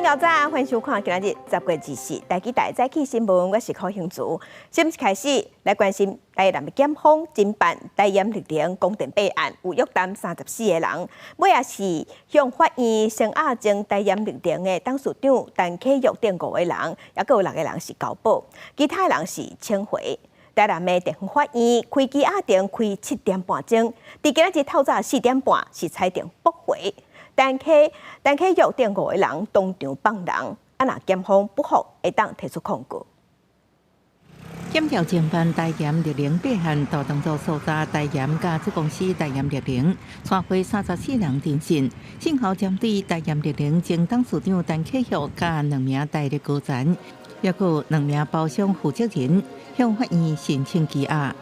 早安，歡迎收看今仔日10月24台記台早起新聞，我是柯興竹。新聞開始來關心台南的檢方偵辦台鹽綠能光電弊案，有約談34個人，尾仔是向法院聲押前台鹽綠能的董事長陳啟育等五個人，抑閣有六個人是交保，其他人是請回。台南的地方法院開羈押庭開7點半鐘，佇今仔日透早4點半是裁定駁回。陳啟育等五個人當場放人，啊若檢方不服，會當提出抗告。檢調偵辦台鹽綠能弊案，導動作訴查台鹽佮子公司台鹽綠能，傳回34人偵訊，幸好針對台鹽綠能前董事長陳啟育佮兩名台力高層，抑閣有兩名包商負責人，向法院申請羈押。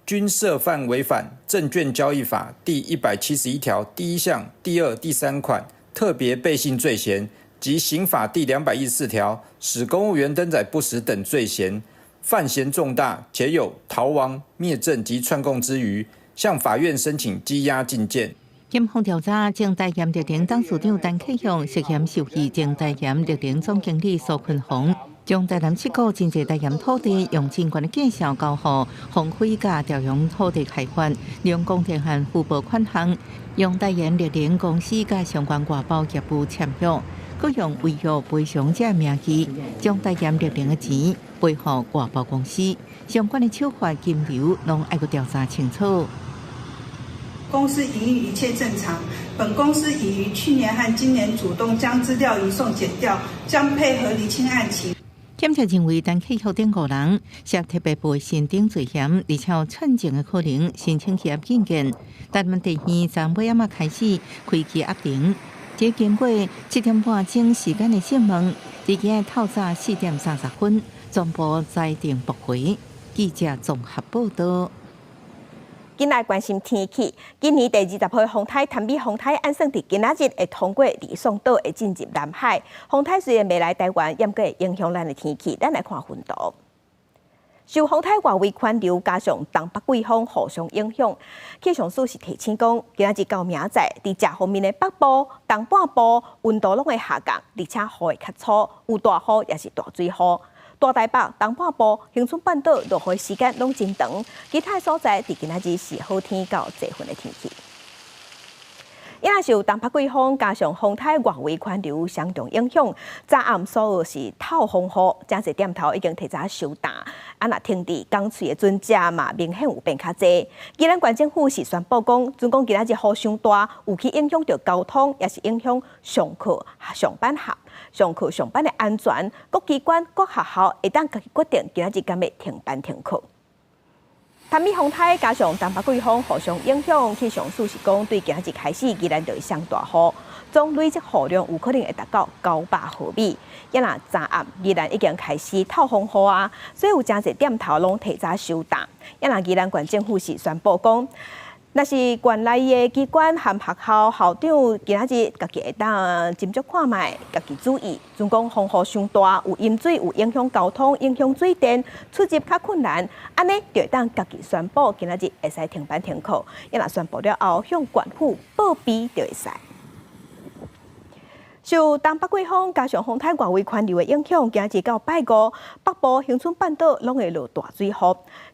均涉犯違反證券交易法第171條第一項第二、第三款特別背信罪嫌及刑法第214條使公務員登載不實等罪嫌，犯嫌重大且有逃亡、滅證及串供之虞，向法院申請羈押禁見。檢方調查，前台鹽綠能董事長陳啟育涉嫌受賄前台鹽綠能總經理蘇坤宏，將台南七股真濟台鹽土地用真懸的價數交予鴻輝佮朝陽土地開發，利用光電案付撥款項，用台鹽綠能公司佮相關外包業務簽約，閣用違約賠償者名義，將台鹽綠能的錢賠予外包公司，相關的手法金流攏愛閣調查清楚。公司營運一切正常。本公司已於去年和今年主動將資料移送檢調，將配合釐清案情。檢察認為，陳啟育等五人涉特別背信等罪嫌，而且有串證的可能，申請羈押禁見。台南地院昨尾仔開始開羈押庭，這經過7點半鐘時間的訊問，佇今日透早4點30分，全部裁定駁回。記者綜合報道。緊來關心天氣，今年第20號風颱潭美風颱按算佇今仔日會通過呂宋島，會進入南海。風颱雖然袂來台灣，毋過會影響咱的天氣。咱來看雲圖。受風颱外圍環流加上東北季風互相影響，氣象署是提醒講，今仔日到明仔載，佇這方面的北部、東半部溫度攏會下降，而且雨會較粗，有大雨抑是大水雨。大台北、東半部、恆春半島落雨時間攏真長，其他所在佇今仔日是好天到濟雲的天氣。抑若受東北季風加上風颱外圍環流雙重影響，昨暗所有是透風雨，誠濟店頭已經提早收擔。啊，若停佇港喙的船隻嘛，明顯有變較濟。宜蘭縣政府是宣布講，準講今仔日雨傷大，有去影響著交通，抑是影響上課、上班學、上課上班的安全。各機關、各學校會當家己決定今仔日敢欲停班停課。潭美風颱加上東北季風互相影響，氣象署是講，對今仔日開始，宜蘭就會上大雨，總累積雨量有可能會達到900毫米。抑若昨暗宜蘭已經開始透風雨啊，所以有誠濟店頭攏提早收擔。抑若宜蘭縣政府是宣布講，若是縣內的機關和學校校長今仔日家己會當斟酌看覓，家己注意。準講風雨傷大，有淹水，有影響交通，影響水電，出入較困難，按呢就會當家己宣布今仔日會使停班停課。抑若宣布了後，向縣府報備就會使。受東北季風加上風颱外圍環流的影響，今仔日到拜五，北部、恆春半島攏會落大水雨。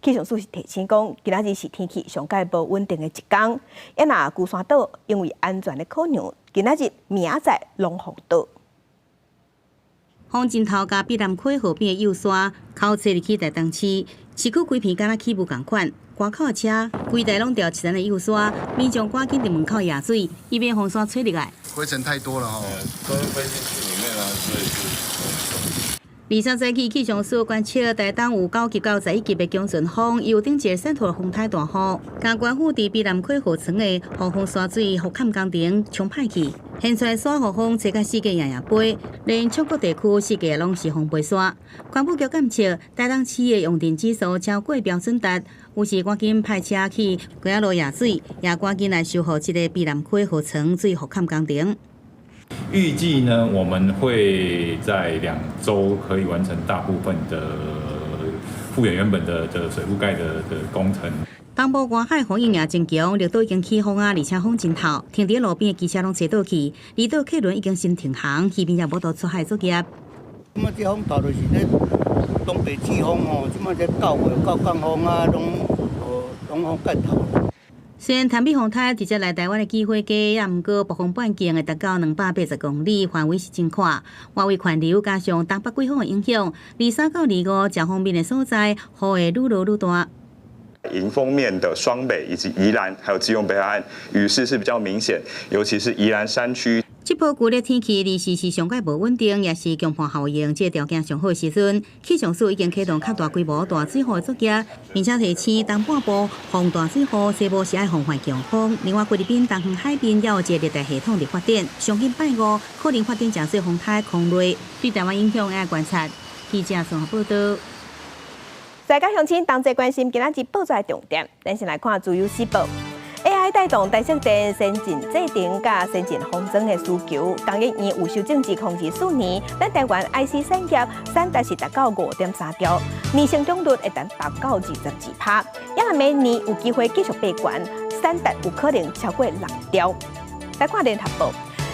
氣象署是提醒講，今仔日是天氣上蓋無穩定的一天。抑若龜山島因為安全的考量，今仔日明仔載攏封島。風陣頭佮碧南溪河邊的幼山，口切入去台東市，市區規片敢若起霧仝款，外口的車規台攏著沏的幼山，民眾趕緊佇門口舁水，以免風沙吹入來。灰塵太多了吼，都飛進去裡面了，所以是。23早起氣象署觀測台東有9級到11級的強陣風，有頂一个汕頭風颱大雨，共縣府佇卑南溪河床的防風沙水復崁工程衝歹去，現出山雨風吹甲四界掖掖飛，連七股地區四界攏是風飛沙。環保局監測台東市的用電指數超過標準值，於是趕緊派車去溪仔路舁水，也趕緊來修復這个卑南溪河床水復崁工程。預計呢，我們會在2週可以完成大部分的復原原本的水覆蓋的工程。東部外海風雨也真強，綠島已經起風啊，而且風真透，停佇路邊的機車攏吹倒去，離島客輪已經先停航，漁民也無得出海作業。這擺這風頭就是咧東北季風吼，這擺這9月到降風啊，攏哦攏風蓋頭。雖然潭美風颱直接來台灣的機會低，也毋過暴風半徑會達到280公里，範圍是真闊。外圍環流加上東北季風的影響，23到25強鋒面的所在，雨會愈落愈大。迎風面的雙北以及宜蘭，還有基隆北海岸，雨勢是比較明顯，尤其是宜蘭山區。這波舊熱天氣，二是是上蓋無穩定，也是強盤效應，這個條件上好的時陣，氣象署已經啟動較大規模大水雨的作業，並且提醒東半部防大水雨，西部是愛防範強風。另外，菲律賓東方海邊也有一個熱帶系統佇發展，上緊拜五可能發展成做風颱空雷，對台灣影響愛觀察。記者綜合報道。大家鄉親同齊關心今仔日報紙的重點，咱先來看《自由時報》。AI 帶動台積電先進製程佮先進封裝的需求，工研院有修正至2024年，咱台灣 IC 產業產值是達到5.3兆，年成長率會當達到22%，也若明年有機會繼續爬懸，產值有可能超過6兆。來看聯合報。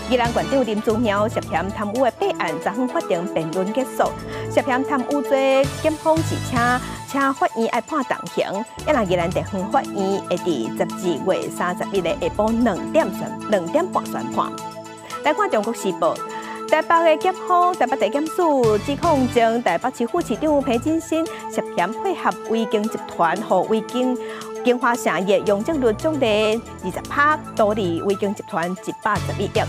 宜蘭縣長林姿妙涉嫌貪污的弊案，昨昏法庭辯論結束，涉嫌貪污罪，檢方是請請法院愛判重刑，也若宜蘭地方法院會佇12月31日下晡2點半宣判。來看《中國時報》，台北的檢方、台北地檢署指控前台北市副市長彭金新涉嫌配合維京集團予維京京華城的容積率獎勵20%，多利維京集團111億。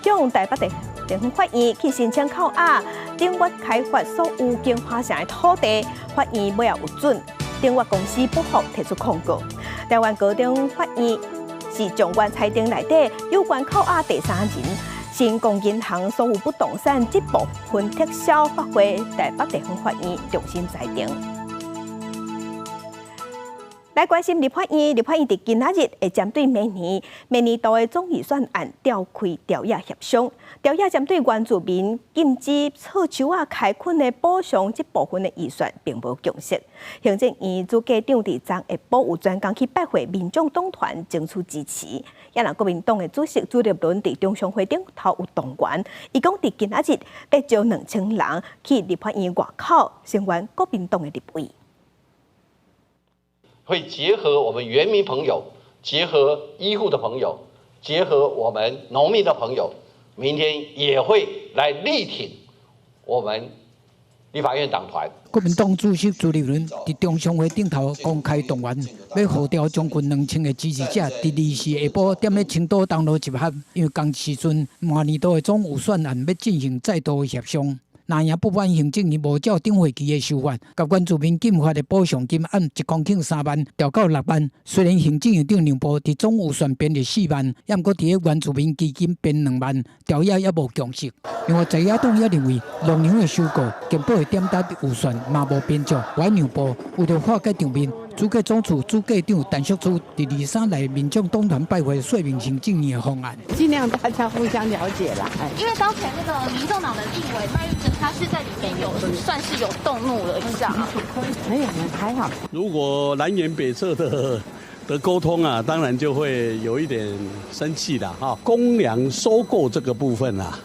向台北地地方法院去申請扣押鼎越開發所有京華城的土地，法院尾後有准，鼎越公司不服提出抗告。台灣高等法院是將原裁定內底有關扣押第三人成功銀行所有不動產這部分撤銷發回台北地方法院重新裁定。來關心立法院，立法院佇今仔日會針對明年明年度的總預算案召開朝野協商。朝野針對原住民禁止錯樹仔開墾的補償這部分的預算並無共識。行政院主計長佇昨下晡有專工去拜會民眾黨團爭取支持。也若國民黨的主席朱立倫佇中常會頂頭有動員，伊講佇今仔日欲招2000人去立法院外口聲援國民黨的立委。會結合我們原民朋友，結合醫護的朋友，結合我們農民的朋友，明天也會來力挺我們立法院黨團。國民黨主席朱立倫佇中常會頂頭公開動員，欲號召將近2000個支持者，佇24下晡踮咧青島東路集合，因為仝時陣明年度的總預算案欲進行再度協商。若贏不滿行政院無照頂會期的手法，共原住民禁伐的補償金按1公頃3萬調到6萬。雖然行政院長讓步，佇總預算編入4萬，也毋過佇個原住民基金編2萬，朝野猶無共識。另外，在野黨也認為農糧的收購、健保的點值預算嘛無編足，愛讓步。為著化解場面，主計總處主計長陳淑珠佇23來民眾黨團拜會說明行政院的方案，盡量大家互相了解啦。因為剛才那個民眾黨的立委麥玉珍，他是在裡面有算是有動怒了一下。沒有，還好。如果南轅北轍的溝通啊，當然就會有一點生氣啦。哈，公糧收購這個部分啊，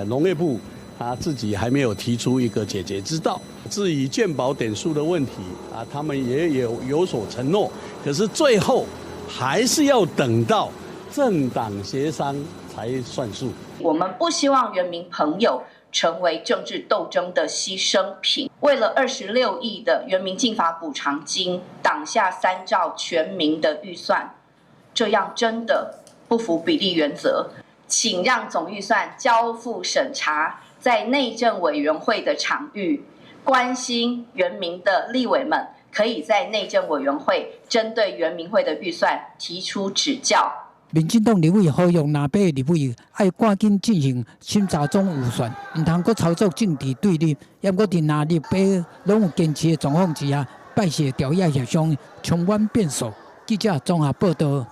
農業部他自己還沒有提出一個解決之道。至於健保點數的問題啊，他們也有所承諾，可是最後還是要等到政黨協商才算數。我們不希望原民朋友成為政治鬥爭的犧牲品。為了26億的原民禁伐補償金，擋下3兆全民的預算，這樣真的不符比例原則。請讓總預算交付審查，在內政委員會的場域，關心原民的立委們，可以在內政委員會針對原民會的預算提出指教。民進黨立委呼籲藍白立委愛趕緊進行審查總預算，毋通閣操作政治對立。抑閣佇藍綠白攏有堅持的狀況之下，拜四朝野協商充滿變數。記者綜合報道。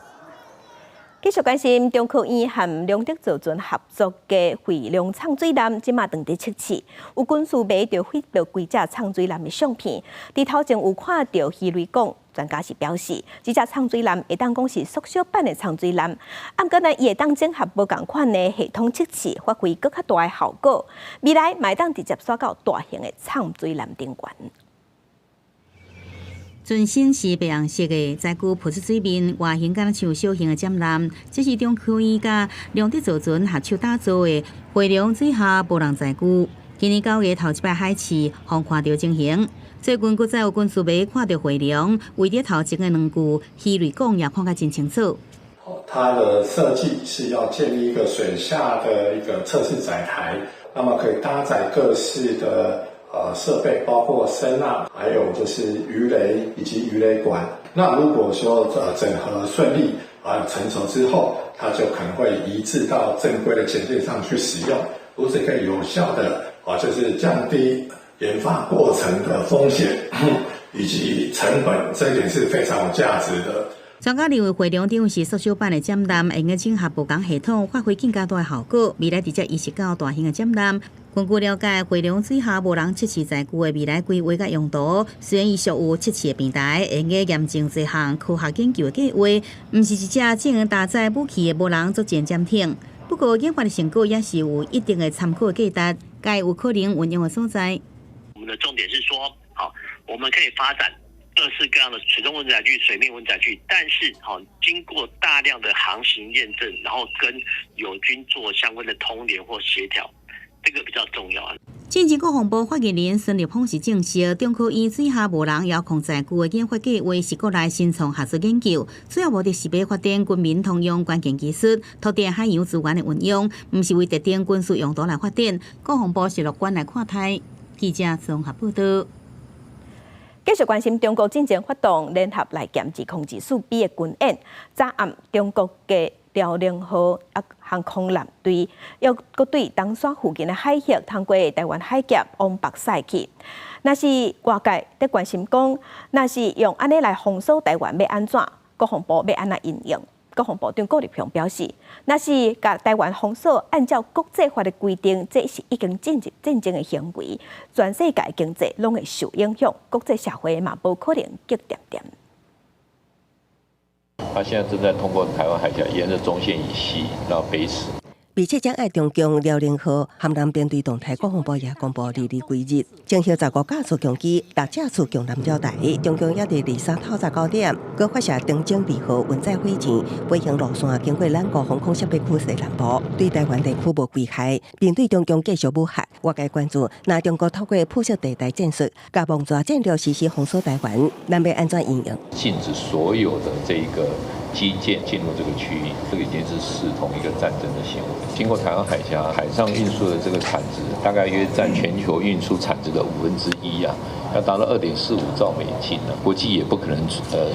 繼續關心中科院和龍德造船合作的飛龍藏水艦，這馬正佇測試。有軍事迷就翕著幾隻藏水艦的相片，佇頭前有看著魚雷講，專家是表示，這隻藏水艦會當講是縮小版的藏水艦，毋過呢，伊會當整合無仝款的系統測試，發揮閣較大的效果。未來嘛會當直接徙到大型的藏水艦頂懸。全身是白紅色的，載具浮出水面，外形敢若像小型的艦艦。這是中科院佮龍德造船合手打造的回龍水下無人載具。今年9月頭一擺海試，予看著情形。最近閣再有軍事迷看著回龍，圍佇頭前的兩具魚雷管也看甲真清楚。它的設計是要建立一個水下的一個測試載台，那麼可以搭載各式的設備，包括聲納，還有就是魚雷以及魚雷管。那如果說整合順利啊成熟之後，它就可能會移置到正規的潛艦上去使用，如此可以有效的啊，就是降低研發過程的風險以及成本，這一點是非常有價值的。專家認為，回龍等於是縮小版的艦艦，會用整合無仝系統，發揮更加大的效果。未來直接移植到大型的艦艦。根據了解，回龍水下無人測試載具的未來規劃佮用途，雖然伊屬有測試的平台，會用驗證這項科學研究的計劃，毋是一隻只能搭載武器的無人作戰潛艇。不過，研發的成果也是有一定的參考價值，該有可能運用的所在。我們的重點是說，好，我們可以發展各式各樣的水中運載具、水面運載具，但是，好，經過大量的航行驗證，然後跟友軍做相關的通聯或協調，這個比較重要啊。進前國防部發言人孫立峰是證實，中科院水下無人遙控載具的研發計劃是國內新創學術研究，主要目的是欲發展軍民通用關鍵技術，拓展海洋資源的運用，毋是為特定軍事用途來發展。國防部是樂觀來看待。記者綜合報道。繼續關心中國進前發動聯合內劍2024 B 的軍演，昨暗中國嘅遼寧號航空艦隊又閣對東沙附近的海域通過台灣海峽往北駛去。若是外界佇關心講，若是用按呢來封鎖台灣欲按怎？國防部欲按怎因應？國防部長郭立雄表示，若是共台灣封鎖，按照國際法的規定，這是已經進入戰爭的行為，全世界經濟攏會受影響，國際社會嘛無可能激恬恬。他現在正在通過台灣海峽，沿着中線以西到北駛。而且將愛中共遼寧號航艦編隊動態，國防部也公布22幾日，前後15架次共機，六架次共艦招台，中共也佇23透早9點，閣發射長征2號運載火箭，飛行路線經過咱國防空識別區西南部，對台灣地區無危害，並對中共繼續武嚇。外界關注，若中國透過灰色地帶戰術，共王蛇戰略實施封鎖台灣，咱欲按怎因應？禁止所有的這一個機艦進入這個區域，這個已經是視同一個戰爭的行為。經過台灣海峽海上運輸的這個產值，大概約佔全球運輸產值的1/5啊，要達到2.45兆美金啊，國際也不可能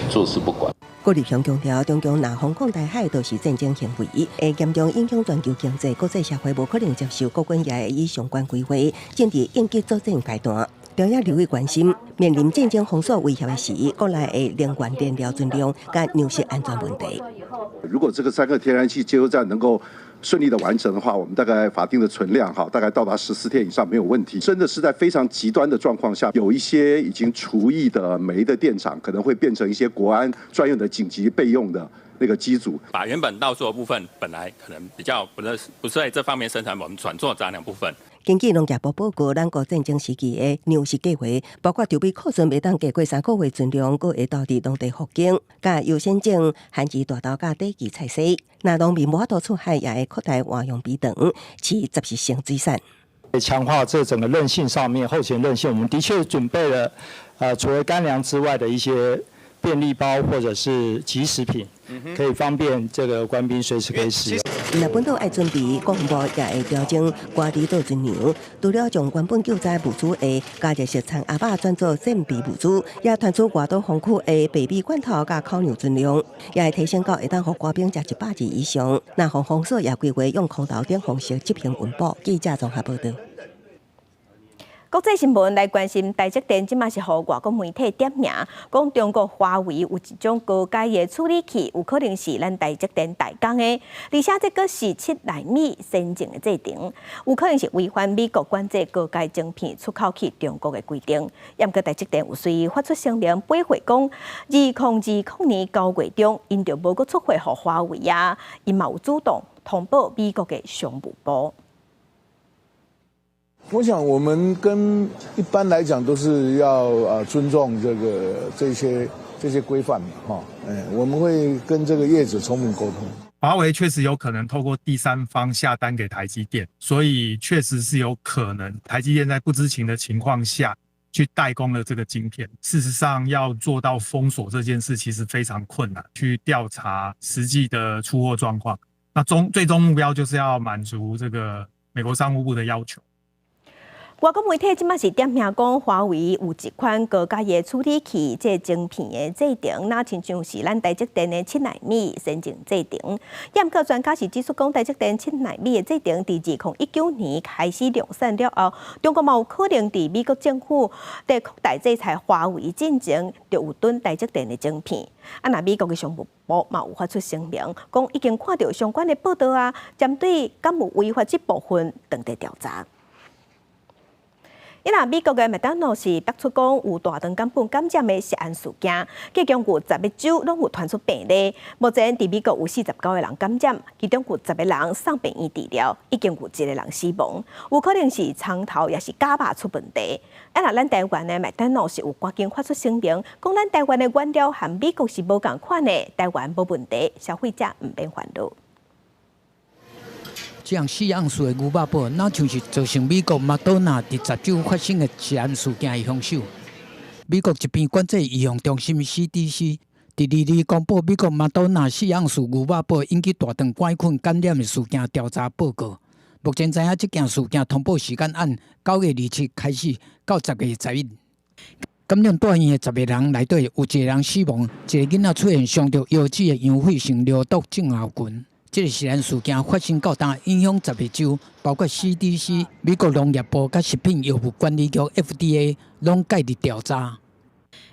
坐視不管。郭立雄強調，中共若封控台海都是戰爭行為，會嚴重影響全球經濟，國際社會無可能接受。國軍也會以相關規劃進入應急作戰階段。中央立委關心，面臨戰爭封鎖威脅的時，國內的能源燃料存量佮糧食安全問題。如果這個三個天然氣接收站能夠順利的完成的話，我們大概法定的存量哈，大概到達14天以上沒有問題。真的是在非常極端的狀況下，有一些已經除役的煤的電廠，可能會變成一些國安專用的緊急備用的那個機組。把原本稻作的部分，本來可能比較不是在這方面生產，我們轉做雜糧部分。根據農業部報告，咱國戰爭時期的糧食計劃，包括儲備庫存袂當低過3個月存量，閣會投佇農地復耕，佮優先種旱季大豆佮短期菜蔬。若農民無法度出海，也會擴大外用埤塘，飼雜食性水產。強化這整個韌性上面，後勤韌性，我們的確準備了，除了乾糧之外的一些便利包或者是即食品，可以方便這個官兵隨時可以使用。若本島愛準備，國防部也會調整外離島存糧，除了將原本救災物資的加熱食餐盒仔轉做戰備物資，也傳出外島防區的白米罐頭佮口糧存量，也會提升到會當予官兵食100日以上。若防封鎖也規劃用空投等方式執行運補。記者綜合報道。國際新聞來關心，台積電這馬是予外國媒體點名，講中國華為有一種高階的處理器，有可能是咱台積電代工的，而且這閣是7納米先進的製程，有可能是違反美國管制高階晶片出口去中國的規定。毋過台積電有隨發出聲明，駁回講，2020年9月中，𪜶就無閣出貨予華為啊，𪜶嘛有主動通報美國的商務部。我想，我們跟一般來講都是要尊重這些規範嘛，哈，哎，我們會跟這個業者充分溝通。華為確實有可能透過第三方下單給台積電，所以確實是有可能台積電在不知情的情況下去代工了這個晶片。事實上，要做到封鎖這件事其實非常困難，去調查實際的出貨狀況。那最終目標就是要滿足這個美國商務部的要求。外國媒體這馬是點名講，華為有一款高階的處理器，這晶片的製程，若親像是咱台積電的7納米先進製程。毋過專家是指出講，台積電七納米的製程，佇2019年開始量產了後，中國嘛有可能佇美國政府佇擴大制裁華為進前，就有囤台積電的晶片。啊，若美國的商務部嘛有發出聲明，講已經看著相關的報道啊，針對敢有違法這部分，正佇調查。伊若美國的麥當勞是爆出講有大腸桿菌感染的食安事件，其中有10個州攏有傳出病例。目前佇美國有49個人感染，其中有10個人送病院治療，已經有一個人死亡，有可能是蔥頭抑是絞肉出問題。啊，若咱台灣的麥當勞是有趕緊發出聲明，講咱台灣的原料和美國是無仝款的，台灣無問題，消費者毋免煩惱。這項4盎司的牛肉堡，若像是造成美國麥當娜佇10州發生的食安事件的兇手。美國疾病管制預防中心 CDC 佇22日公布美國麥當娜4盎司牛肉堡引起大腸桿菌感染的事件調查報告。目前知影這件事件通報時間按9月27開始到10月11。感染住院的10個人內底有一個人死亡，一個囡仔出現傷著腰子的陽痱性尿毒症候群。這個食安事件發生到今，影響10個州，包括 CDC、美國農業部佮食品藥物管理局 FDA 攏介入調查。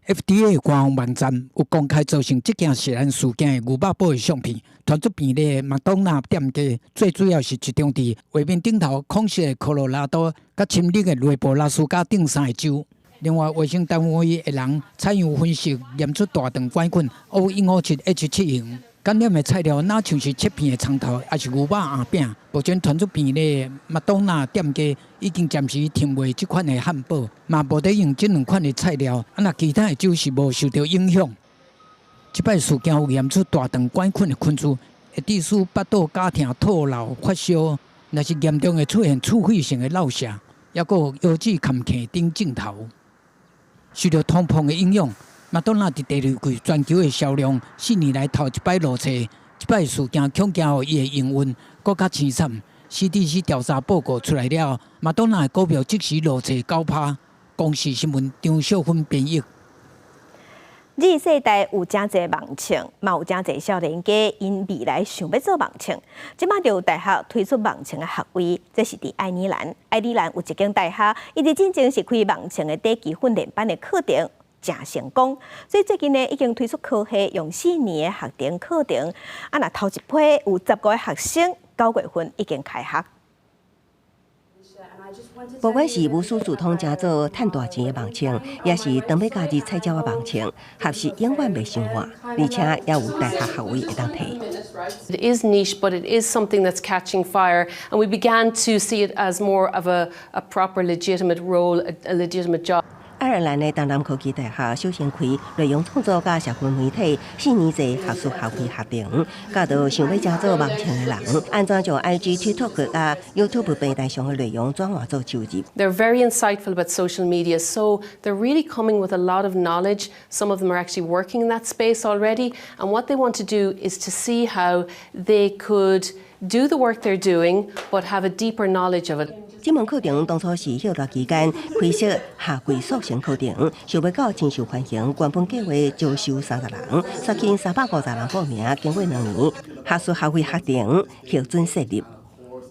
FDA 官方網站有公開造成這件食安事件的牛肉堡的相片，傳出病例的麥當娜店家，最主要是集中佇畫面頂頭孔色的科羅拉多、佮深綠的內布拉斯加等三個州。另外，衛生單位的人採樣分析，驗出大腸桿菌 O157 H7 型。感染的材料若像是切片的蔥頭，抑是牛肉餡餅。目前傳出病例的麥當娜店家已經暫時停賣這款的漢堡，嘛無得用這兩款的材料。啊，若其他的州是無受著影響。這擺事件有驗出大腸桿菌的菌株，會致使腹肚絞疼、吐蟬、發燒，若是嚴重會出現刺血性的落瀉，抑閣有腰子坎坑等症頭。受著通膨的影響。麥當娜佇第二季全球的銷量4年來頭一擺落挫，這擺事件恐驚予伊的營運閣較凄慘。CDC 調查報告出來了，麥當娜的股票即時落挫9%。公視新聞張秀芬編譯。這世代有誠濟網唱，嘛有誠濟少年家𪜶未來想欲做網唱。這馬就有大學推出網唱的學位，這是佇愛爾蘭。愛爾蘭有一間大學，伊佇進前是開網唱的短期訓練班的課程。誠成功，所以最近呢已經推出科系，用4年的學程課程，啊，若頭一批有15個學生，9月份已經開學。不管是無師自通成做趁大錢的網唱，抑是當欲加入菜鳥的網唱，學習永遠袂傷晚，而且也有大學學位會當提。 It is niche, but it is something that's catching fire, and we began to see it as more of a proper, legitimate role, a legitimate job. 愛爾蘭的東南科技大學首先開內容創作佮社群媒體4年制學士學位學程，教導想欲成做網唱的人，按怎將 IG、TikTok 佮 YouTube 平台上的內容轉化做收入。 They're very insightful about social media, so they're really coming with a lot of knowledge. Some of them are actually working in that space already, and what they want to do is to see how they could do the work they're doing, but have a deeper knowledge of it. 這門課程當初是歇熱期間開設夏季速成課程，想欲到真受歡迎。原本計劃招收30人，煞吸引350人報名，經過2年，學士學位學程核准設立。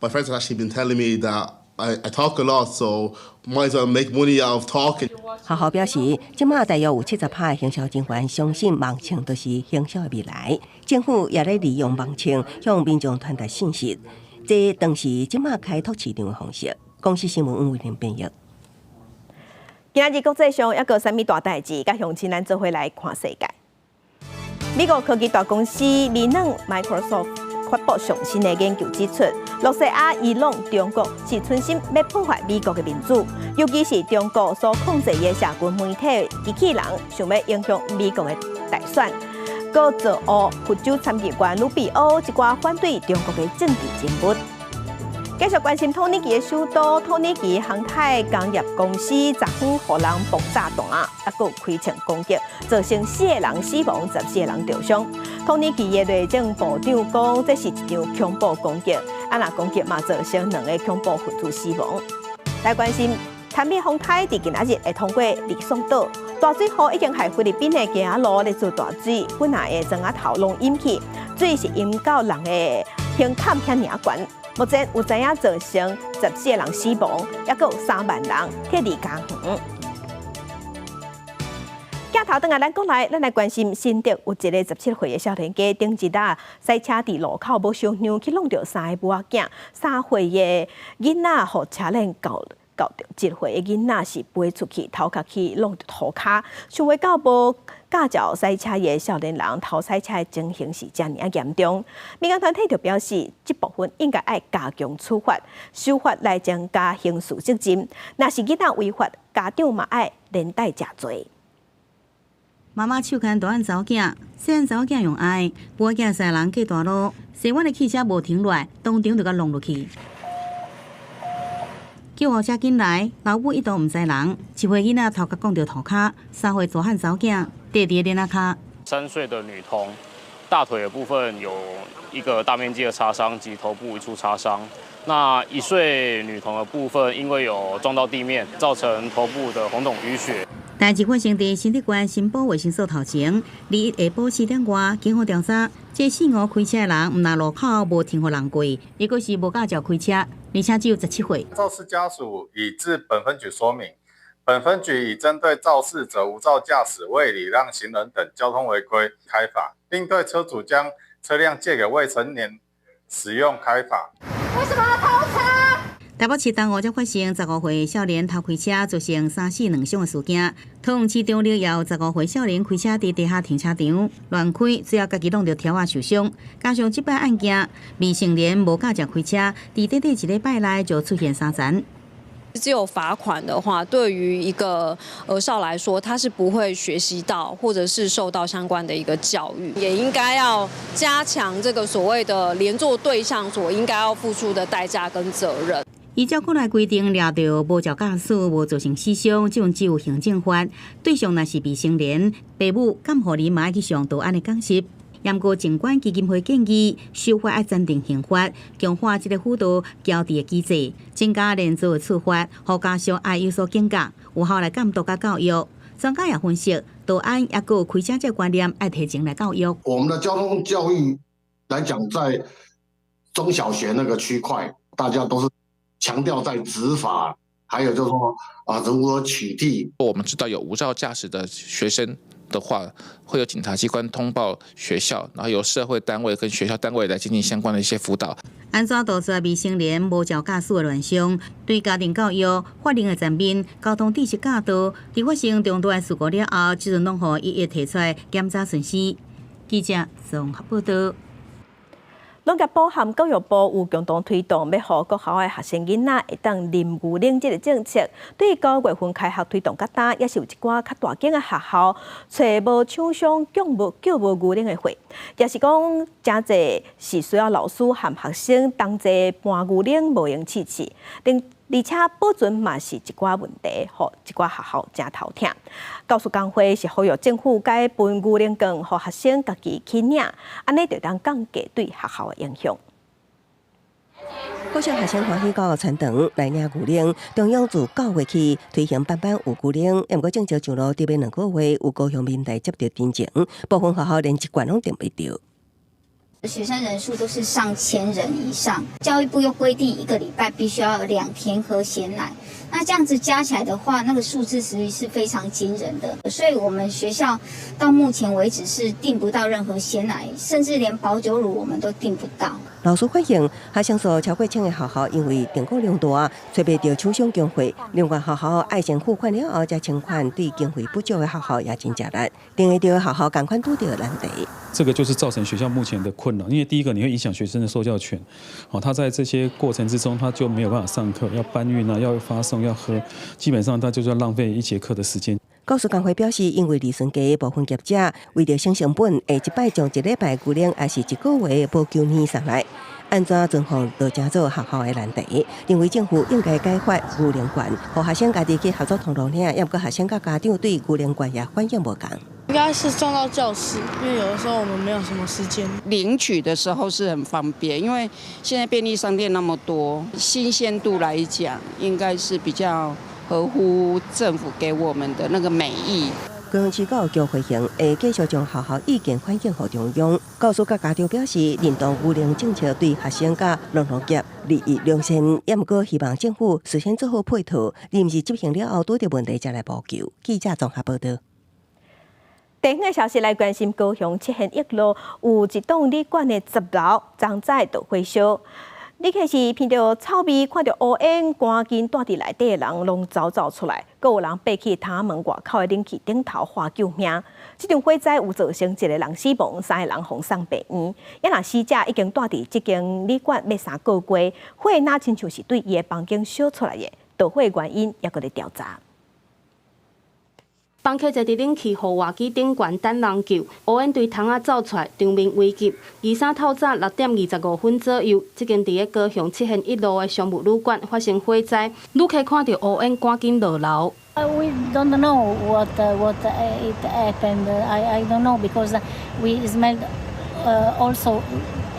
My friends have actually been telling me that I talk a lot, so might as well make money out of talking. 學校表示，這馬大約有70%的行銷人員相信網唱就是行銷的未來。政府也咧利用網唱向民眾傳達信息，這當是這馬開拓市場的方式。公視新聞黃慧玲編譯。今仔日國際上猶閣啥物大代誌，佮鄉親咱做伙來看世界。美國科技大公司微軟 Microsoft 發布上新的研究指出，羅西亞、伊朗、中國是存心欲破壞美國的民主，尤其是中國所控制的社群媒體機器人，想欲影響美國的大選。閣造烏佛州參議員魯比歐一寡反對中國的政治人物。繼續關心土耳其的首都，土耳其航太工業公司昨昏予人爆炸彈，啊，閣開槍攻擊，造成四个人死亡，14个人受傷。土耳其的內政部長講，這是一場恐怖攻擊，啊，若攻擊嘛造成兩个恐怖分子死亡。來關心，譚美風颱佇今仔日會通過呂宋島，大水雨已經害菲律賓的街仔路咧做大水，本來的莊仔頭攏淹去，水是淹到人的胸坎遐爾懸。目前有知影造成14个人死亡，猶閣有3萬人撤離家園。鏡頭轉來咱國內，咱來關心新竹有一个17歲的少年家，頂日啊，駛車佇路口無相讓去挵著三个母仔囝，3歲的囡仔予車輪轎轎著，1歲的囡仔是飛出去，頭殼去挵著塗跤，想袂到無駕照駛車的少年人偷駛車的情形是遮爾仔嚴重。民間團體就表示，這部分應該愛加強處罰，修法來增加刑事責任。若是囡仔違法，家長嘛愛連帶食罪。媽媽手牽大漢查某囝，細漢查某囝用愛，母仔囝三人過大路，西彎的汽車無停落來，當場就共挵落去。救護車緊來，老母一度毋知人，1歲囡仔頭殼摃著塗跤，3歲大漢查某囝綴佇咧鏈仔跤。 3歲的女童，大腿的部分有一個大面積的擦傷及頭部一處擦傷。那1歲女童的部分，因為有撞到地面，造成頭部的紅腫淤血。代誌發生佇新竹縣新埔衛生所頭前，21下晡4點外，警方調查，這四五開車的人毋但路口無停予人過，抑閣是無駕照開車，而且只有17歲。肇事家屬已至本分局說明，本分局已針對肇事者無照駕駛、未禮讓行人等交通違規開罰，並對車主將車輛借給未成年使用開罰。為什麼要偷車？台北市東湖才發生15歲少年偷開車，造成三死兩傷的事件。桃園市中壢也有15歲少年開車佇地下停車場亂開，最後家己挵著柱仔受傷。加上這擺案件，未成年無駕照開車，佇短短一禮拜內就出現三層。只有罰款的話，對於一個兒少來說，他是不會學習到，或者是受到相關的一個教育，也應該要加強這個所謂的連坐對象所應該要付出的代價跟責任。依照國內規定，掠著無照駕駛、無造成死傷，這種只有行政罰。對象若是未成年，爸母監護人嘛愛去上道安的講習。毋過靜觀基金會建議，修法愛增訂刑罰，強化這個輔導矯治的機制，增加連坐的處罰，予家屬愛有所警覺，有效來監督佮教育。專家也分析，道安抑閣有開車這個觀念愛提前來教育。我們的交通教育來講，在中小學那個區塊，大家都是強調在執法，還有就是說啊，如何取締。我們知道有無照駕駛的學生的話，會有警察機關通報學校，然後由社會單位跟學校單位來進行相關的一些輔導。按怎杜絕未成年無照駕駛的亂象？對家庭教育、法令的層面、交通知識教導，佇發生重大的事故了後，這陣攏予一一提出來檢查巡視。記者綜合報道。農業部和教育部有共同推動，欲予國校的學生囡仔會當啉牛奶這个政策。對9月份開學推動到今，也是有一寡較大間的學校，揣無廠商供無叫無牛奶的貨，也是講誠濟是需要老師和學生同齊搬牛奶，無閒試試。而且保存嘛是一寡問題，予一寡學校誠頭疼。教師工會是呼籲政府改分牛奶罐，予學生家己去領，按呢就當降低對學校的影響。國小學生歡喜到傳堂來領牛奶，中央自9月起推行班班有牛奶，毋過政策上路佇欲2個月，有高雄民代接著陳情，部分學校連一罐攏訂袂著。學生人數都是上千人以上，教育部又規定一個禮拜必須要有2天喝鮮奶，那這樣子加起來的話，那個數字實際是非常驚人的。所以我們學校到目前為止是訂不到任何鮮奶，甚至連保久乳我們都訂不到。老師反映，學生數超過千个學校，因為訂購量大，揣袂著廠商供貨。另外，學校愛先付款了後才請款，對經費不足的學校也真吃力。訂會著學校仝款拄著難題。這個就是造成學校目前的困擾，因為第一個你會影響學生的受教權，哦，他在這些過程之中，他就沒有辦法上課，要搬運啊，要發送，要喝，基本上他就是要浪費一節課的時間。教師工會表示，因為利潤低，部分業者為著省成本，會一擺將一禮拜牛奶抑是一個月保久奶送來。按怎狀況都成做學校的難題，認為政府應該改發牛奶券，予學生家己去合作通路領，抑毋過學生佮家長對牛奶券也反應無仝。應該是送到教室，因為有的時候我們沒有什麼時間。領取的時候是很方便，因為現在便利商店那麼多，新鮮度來講，應該是比較合乎政府給我們的那個美意。高雄市教育局回應，會繼續將學校意見反映予中央。教師佮家長表示，認同牛奶政策對學生佮農業利益兩善，也毋過希望政府事先做好配套，而毋是執行了後拄著問題才來補救。記者綜合報導。地方的消息來關心，高雄七賢一路有一棟旅館的10樓，昨早著火燒。旅客是聞著臭味，看著烏煙，趕緊蹛佇內底的人攏走走出來，閣有人爬去窗門外口的冷氣頂頭喊救命。這場火災有造成一個人死亡，三個人予送病院。抑若死者已經蹛佇這間旅館欲3個月，火若親像是對伊的房間燒出來的，著火原因猶閣咧調查。房客坐佇冷氣戶外機頂懸等人救，烏煙對窗仔走出來，場面危急。23透早6點25分左右，這間佇咧高雄七賢一路的商務旅館發生火災，旅客看著烏煙，趕緊落樓。 We don't know what it happened. I don't know because we smelled also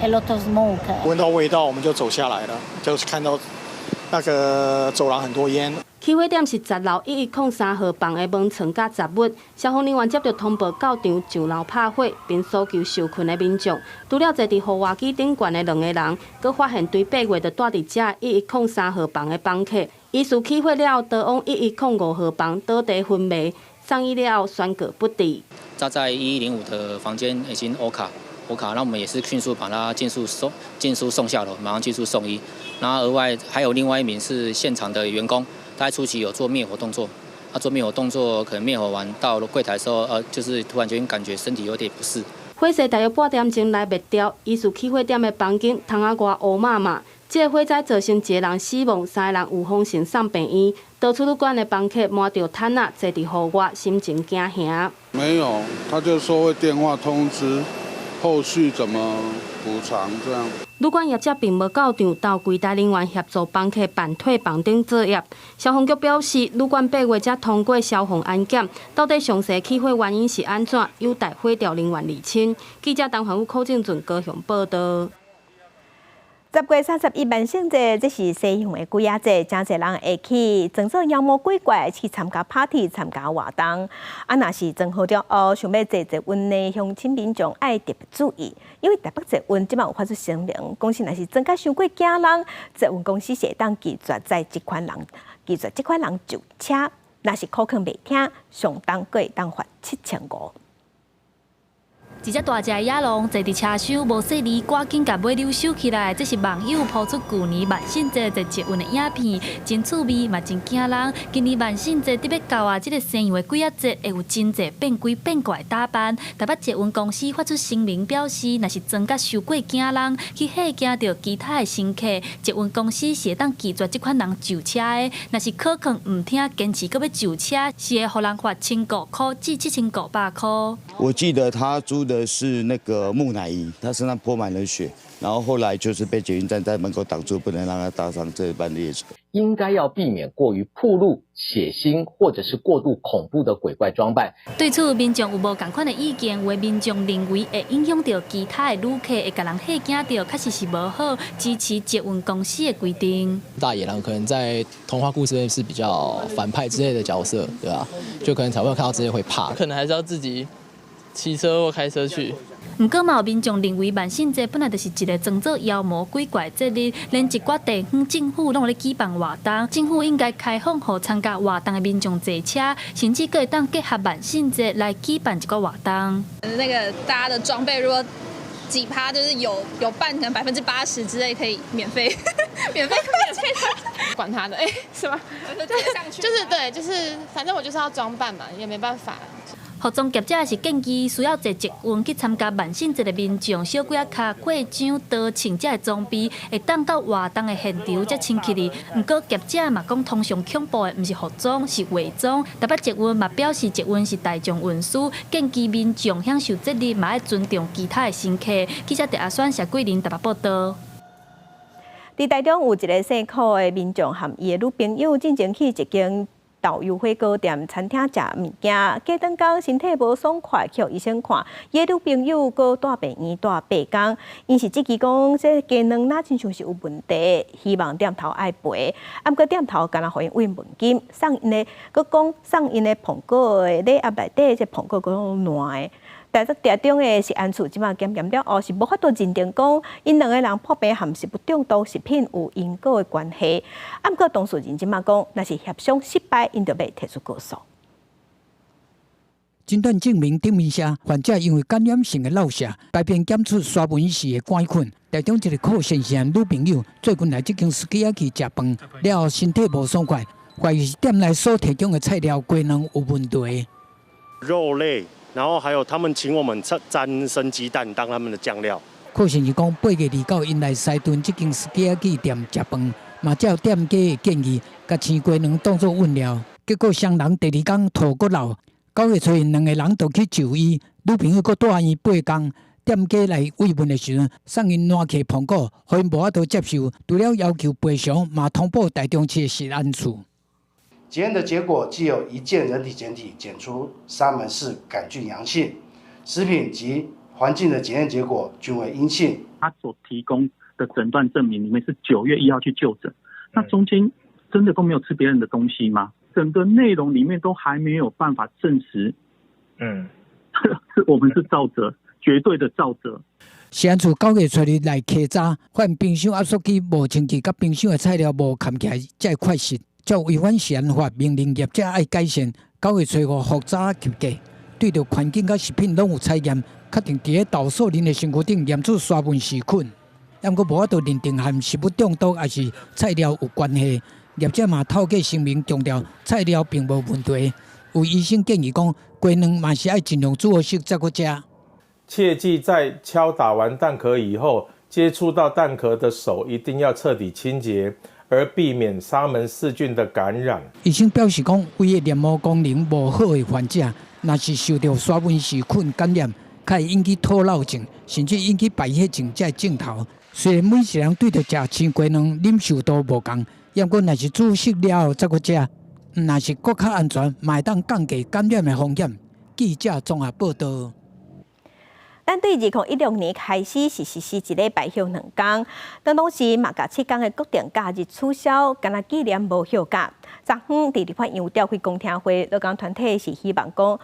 a lot of smoke. 聞到味道，我們就走下來了，就是看到那個走廊很多煙。起火點是10樓1103號房的門窗佮雜物，消防人員接著通報到場上樓拍火，並搜救受困的民眾。除了坐佇戶外機頂懸的兩个人，閣發現對8月就蹛佇遮1103號房的房客，疑似起火了後，逃往1105號房倒地昏迷，送醫了後宣告不治。他在1105的房間已經烏卡烏卡，那我們也是迅速把他盡速送下樓，馬上盡速送醫。然後額外還有另外一名是現場的員工。他在初期有做滅火動作，他做滅火動作，可能滅火完到櫃檯的時候，就是突然間感覺身體有點不適。火勢大約半點鐘來滅掉，疑似起火點的房間窗仔外烏麻麻。這個火災造成一個人死亡，三個人有風險送病院。逃出旅館的房客瞞著毯仔坐佇戶外，心情驚嚇。沒有，他就說會電話通知，後續怎麼補償這樣。旅館業者並無到場，到櫃台人員協助房客辦退房等作業。消防局表示，旅館8月才通過消防安檢，到底詳細起火原因是按怎，有待火調人員釐清。記者陳環宇、柯正俊高雄報導。10月31萬聖節，這是西洋的鬼仔節，誠濟人會去裝做妖魔鬼怪去參加 party、參加活動。啊，若是裝好了後，想欲坐捷運的鄉親民眾愛特別注意，因為台北捷運這擺有發出聲明，講是若是裝甲傷過驚人，捷運公司是會當拒絕載這款人，拒絕這款人上車。若是苦勸袂聽，上重閣會當罰7500。一隻大隻的野狼坐佇車廂，無細膩，趕緊共尾溜收起來。這是網友 po 出舊年萬聖節坐捷運的影片，真趣味嘛，真驚人。今年萬聖節得欲到啊，這个西洋的鬼仔節會有真濟變鬼變怪的打扮。台北捷運公司發出聲明表示，若是裝甲傷過驚人，去嚇驚著其他的乘客，捷運公司是會當拒絕這款人上車的。若是苦勸毋聽，堅持閣欲上車，是會予人罰1500塊至7500塊。我記得他租的是那個木乃伊，他身上潑滿了血，然後後來就是被捷運站在門口擋住，不能讓他搭上這班列車。應該要避免過於暴露、血腥或者是過度恐怖的鬼怪裝扮。對此，民眾有無仝款的意見？有的民眾認為會影響著其他的旅客，會共人嚇驚著，確實是無好。支持捷運公司的規定。大野狼可能在童話故事裡是比較反派之類的角色，對吧？就可能小朋友看到這些會怕。可能還是要自己騎車或開車去。毋過嘛有民眾認為萬聖節本來就是一个裝做妖魔鬼怪的節日，連一寡地方政府攏有咧舉辦活動，政府應該開放予參加活動的民眾坐車，甚至閣會當結合萬聖節來舉辦一個活動。那個大家的裝備如果幾趴，就是有半可能80%之類可以免費，免費免費，管他的，欸，是嗎？就是對，就是反正我就是要裝扮嘛，也沒辦法。服裝業者是建議需要坐捷運去參加萬聖節的民眾，小幾仔跤過章刀銃這的裝備，會當到活動的現場才清氣哩。毋過業者嘛講，通常恐怖的毋是服裝，是化妝。台北捷運嘛表示，捷運是大眾運輸，建議民眾享受節日嘛愛尊重其他的乘客。記者鄭阿選、謝桂林台北報導。佇台中有一个姓柯的民眾和伊的女朋友進前去一間豆油火鍋店餐廳食物件，過轉工身體無爽快，去予醫生看。伊的女朋友閣蹛病院蹛8工，𪜶是質疑講這雞卵若親像是有問題，希望店頭愛賠。啊，毋過店頭干焦予𪜶慰問金，送𪜶的，閣講送𪜶的蘋果的禮盒內底，這蘋果閣攏爛的。但台中的食安處這馬檢驗了後，是無法度認定講𪜶兩个人破病和食物中毒食品有因果的關係。啊，毋過當事人這馬講，若是協商失敗，𪜶就欲提出告訴。診斷證明頂面寫，患者因為感染性的腹瀉，排便檢出沙門氏的桿菌。台中一个柯先生女朋友最近來這間 Sukiyaki 食飯，了後身體無爽快，懷疑是店內所提供的菜料雞卵有問題。肉類。然後還有他們請我們沾生雞蛋當他們的醬料。柯先生講，8月29𪜶來西屯這間 Sukiyaki 店食飯，嘛照店家的建議，共生雞卵當做溫料。結果雙人第二工吐閣漏。9月初一，兩个人就去就醫，女朋友閣蹛院8工，店家來慰問的時陣，送𪜶爛去蘋果，予𪜶無法度接受。除了要求賠償，嘛通報台中市的食安處。檢驗的結果，既有一件人體檢體檢出沙門氏桿菌陽性，食品及環境的檢驗結果均為陰性。他所提供的診斷證明裡面是9月1號去就診，那中間真的都沒有吃別人的東西嗎？整個內容裡面都還沒有辦法證實，是我們是肇責，絕對的肇責。食安處9月初二來稽查，發現冰箱壓縮機無清氣，佮冰箱的菜料無蓋起來，才會缺失。照違反食安法，命令業者愛改善。9月初五複查及格，對著環境佮食品攏有採驗，確定佇咧豆素人的身軀頂驗出沙門氏菌，毋過無法度認定和食物中毒抑是菜料有關係。業者嘛透過聲明強調，菜料並無問題。有醫生建議講，雞卵嘛是愛盡量煮好勢才閣食。切記在敲打完蛋殼以後，接觸到蛋殼的手一定要徹底清潔，而避免沙門氏菌的感染。醫生表示講，胃的黏膜功能無好的患者，若是受著沙門氏菌感染，較會引起吐漏症，甚至引起敗血症這症頭。雖然每一人對著食生雞卵忍受度無仝，毋過若是煮熟了後才閣食，若是閣較安全，嘛會當降低感染的風險。記者綜合報導。咱對2016年開始是實施一禮拜歇兩工，當時嘛共7工的國定假日取消，干焦紀念無歇假。昨昏佇立法院召開公聽會，勞工團體是希望講，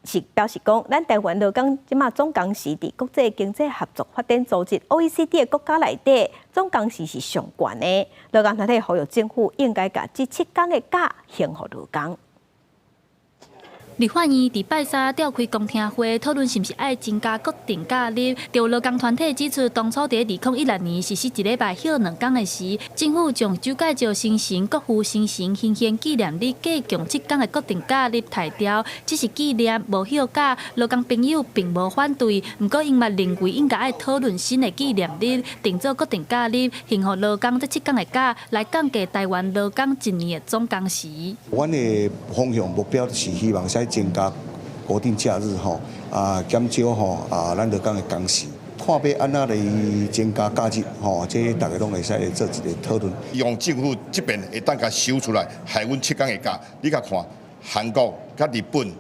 是表示講，咱台灣勞工這馬總工時佇國際經濟合作發展組織 OECD 的國家內底，總工時是上懸的。勞工團體呼籲政府應該共這7工的假還予勞工。立法院佇拜三召開公聽會，討論是毋是愛增加國定假日。著勞工團體指出，當初佇2016年實施一禮拜歇兩工的時，政府將蔣介石生辰、國父生辰、行憲紀念日加強7工的國定假日刣掉，只是紀念無歇假。勞工朋友並無反對，毋過𪜶嘛認為應該愛討論新的紀念日，定做國定假日，還予勞工這7工的假，來降低台灣勞工一年的總工時。阮的方向目標是希望使增加國定假日吼，減少吼咱勞工的工時，看欲按怎來增加假日吼，這大家攏會使來做一个討論。希望政府這邊會當共收出來，予阮7工的假，你共看韓國佮日本，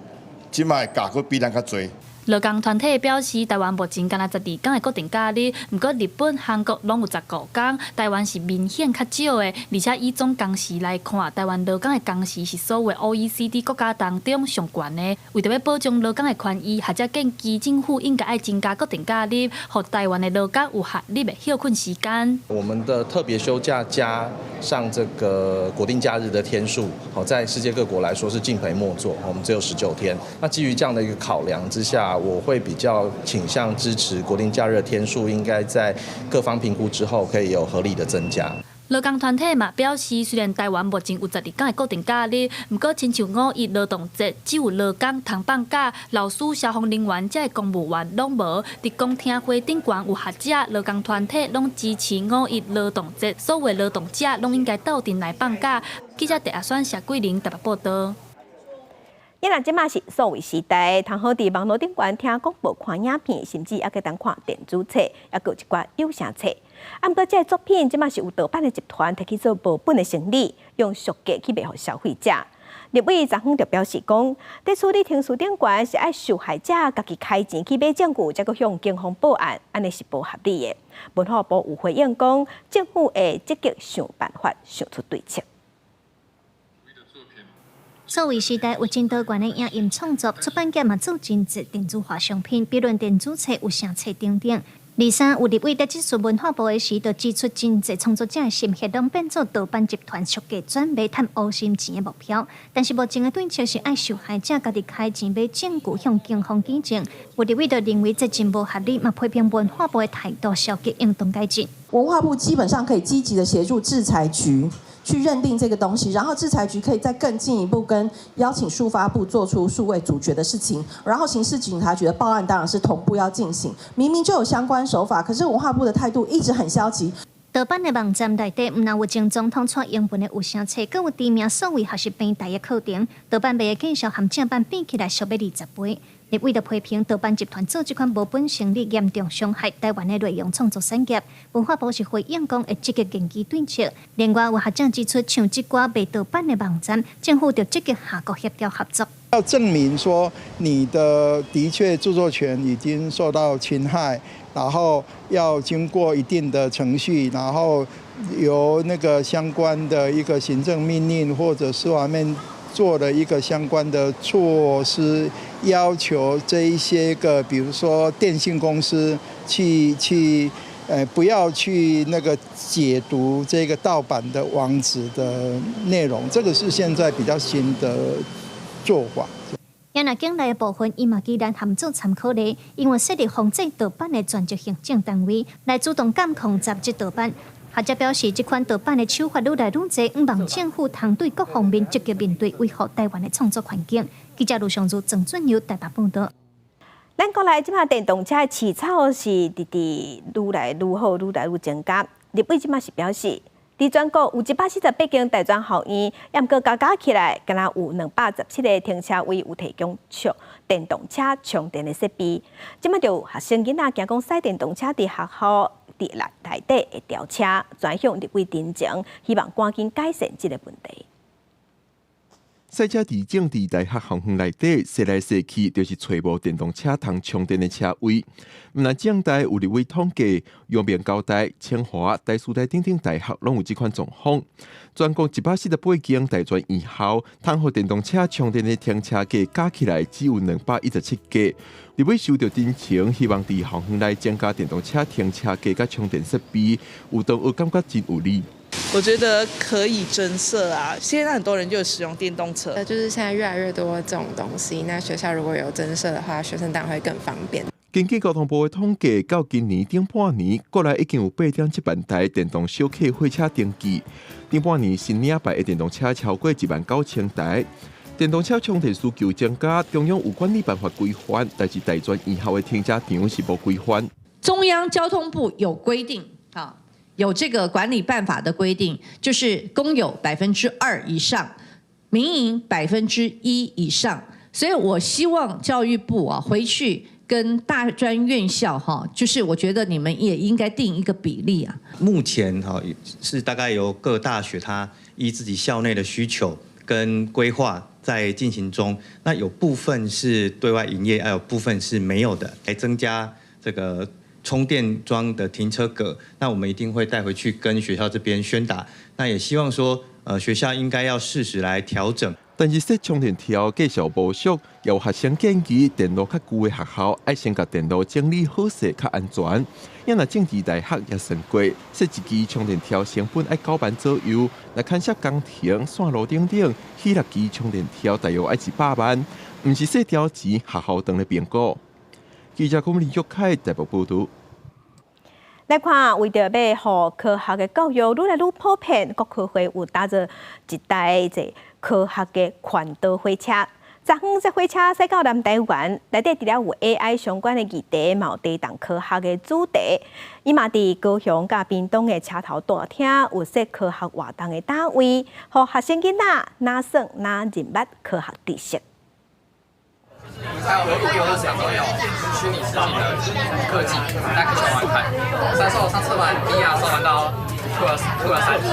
這擺的假閣比咱較濟。勞工團體表示，台灣目前干焦12天的國定假日，毋過日本、韓國攏有15天，台灣是明顯較少的。而且以總工時來看，台灣勞工的工時是所有 OECD 國家當中上懸的。為著欲保障勞工的權益，學者建議政府應該愛增加國定假日，予台灣的勞工有合理的歇睏時間。我們的特別休假加上這個國定假日的天數，好，在世界各國來說是敬陪末座，我們只有19天。那基於這樣的一個考量之下，我會比較傾向支持國定假日天數應該在各方評估之後可以有合理的增加。勞工團體嘛表示，雖然台灣目前有12天的國定假日，毋過親像五一勞動節，只有勞工通放假，老師、消防人員這个公務員攏無。佇公聽會頂懸有學者、勞工團體攏支持五一勞動節，所有勞動者攏應該鬥陣來放假。記者鄭阿選、謝桂玲台北報導。因為這馬是數位時代，通好佇網路頂懸聽廣播、看影片，甚至猶閣當看電子冊，猶閣有一寡有聲冊。啊，毋過這个作品這馬是有盜版的集團提去做無本的生理，用俗價去賣予消費者。立委昨昏就表示講，佇處理程序頂懸是愛受害者家己開錢去買證據，才閣向警方報案，按呢是無合理的。文化部有回應講，政府會積極想辦法，想出對策。數位時代有真多元的影音創作，出版業嘛做真濟電子化商品，比如電子冊、有聲冊等等。二三有立委佇質詢文化部的時，就指出真濟創作者的心血攏變做盜版集團俗價轉賣趁烏心錢的目標。但是目前的對策是愛受害者家己開錢買證據向警方舉證。有立委就認為這真無合理，嘛批評文化部的態度消極，應當改進。文化部基本上可以積極的協助智財局去認定這個東西，然後智財局可以再更進一步跟邀請數發部做出數位阻絕的事情，然後刑事警察局的報案當然是同步要進行。明明就有相關手法，可是文化部的態度一直很消極。盜版的網站內底，毋但有前總統蔡英文的有聲冊，閣有知名數位學習平台的課程。盜版賣的價數和正版比起來，俗欲20倍。立委就批評盜版集團做這款無本生理，嚴重傷害台灣的內容創作產業。文化部是回應講會積極研究對策。另外有學者指出，像這寡賣盜版的網站，政府著積極跨國協調合作。要證明說你的的確著作權已經受到侵害，然後要經過一定的程序，然後由那個相關的一個行政命令或者司法面做了一個相關的措施，要求這一些個，比如說電信公司去，不要去那個解讀這個盜版的網址的內容，這個是現在比較新的做法。若境內的部分，伊嘛期待含做參考例，因為設立防制盜版的專職行政單位來主動監控雜誌盜版。學者表示，這款盜版的手法愈來愈濟，向望政府通對各方面積極面對，維護台灣的創作環境。記者盧尚如、鄭俊友台北報導。咱國內這馬電動車的市場是直直愈來愈好，愈來愈增加。立委這馬是表示，佇全國有148間大專學院，毋過加加起來，敢若有217個停車位有提供充電動車充電的設備。這馬就有學生囡仔驚講駛電動車佇學校佇內底會掉車，轉向立委陳情，希望趕緊改善這個問題。賽車佇政治大學校園內底，踅來踅去，就是揣無電動車通充電的車位。毋但政大有立委統計，陽明交大、清華、台師大等等大學攏有這款狀況。全國148間大專院校，通予電動車充電的停車格加起來只有217個。立委收著陳情，希望佇校園內增加電動車停車格佮充電設備，有同學感覺真有理。我覺得可以增設啊！現在很多人就使用電動車，就是現在越來越多這種東西，那學校如果有增設的話，學生當然會更方便。根據交通部的統計，到今年頂半年，國內已經有8.7萬台電動小客貨車登記。頂半年新領牌的電動車超過1萬9千台。電動車充電需求增加，中央有管理辦法規範，但是大專院校的停車場是無規範。中央交通部有規定，啊，有這個管理辦法的規定，就是公有2%以上，民營1%以上。所以我希望教育部啊回去跟大專院校哈，就是我覺得你們也應該定一個比例啊。目前哈是大概由各大學它依自己校內的需求，跟規劃在進行中。那有部分是對外營業，還有部分是沒有的，來增加這個充電樁的停車格。那我們一定會帶回去跟學校這邊宣達。那也希望說，學校應該要適時來調整。但是設充電條繼續無俗，有學生建議電路較舊的學校愛先共電路整理好勢較安全。也若政治大學也算過，設一支充電條成本愛9萬左右，若牽涉工程、線路等等，起六支充電條大約愛100萬，毋是細條錢，學校當咧評估。記者龔林玉凱台北報導。來看，為著欲予科學的教育愈來愈普遍，國科會有打造一台這科學的環島火車。昨昏這火車駛到南台灣，內底除了有 AI 相關的議題，嘛有地動科學的主題。伊嘛佇高雄佮屏東的車頭大廳有設科學活動的單位，予學生囡仔若耍若認捌科學知識。還有遊樂場都有虛擬實境的科技，大家可以玩玩看。雖然說我上次玩 VR 時玩到吐了3天，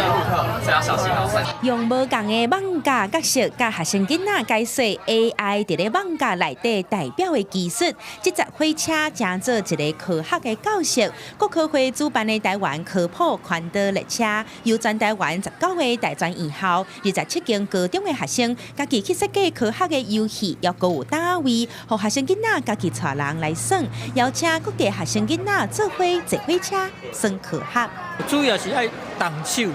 所以要小心哦。用無仝的艋舺角色，共學生囡仔解說 AI 佇咧艋舺內底代表的技術。這節火車成做一个科學的教室。國科會主辦的台灣科普環島列車，由全台灣19個大專院校、27間高中的學生，家己去設計科學的遊戲，猶閣有單位，予學生囡仔家己帶人來耍，邀請各地學生囡仔做伙坐火車耍科學。主要是愛動手，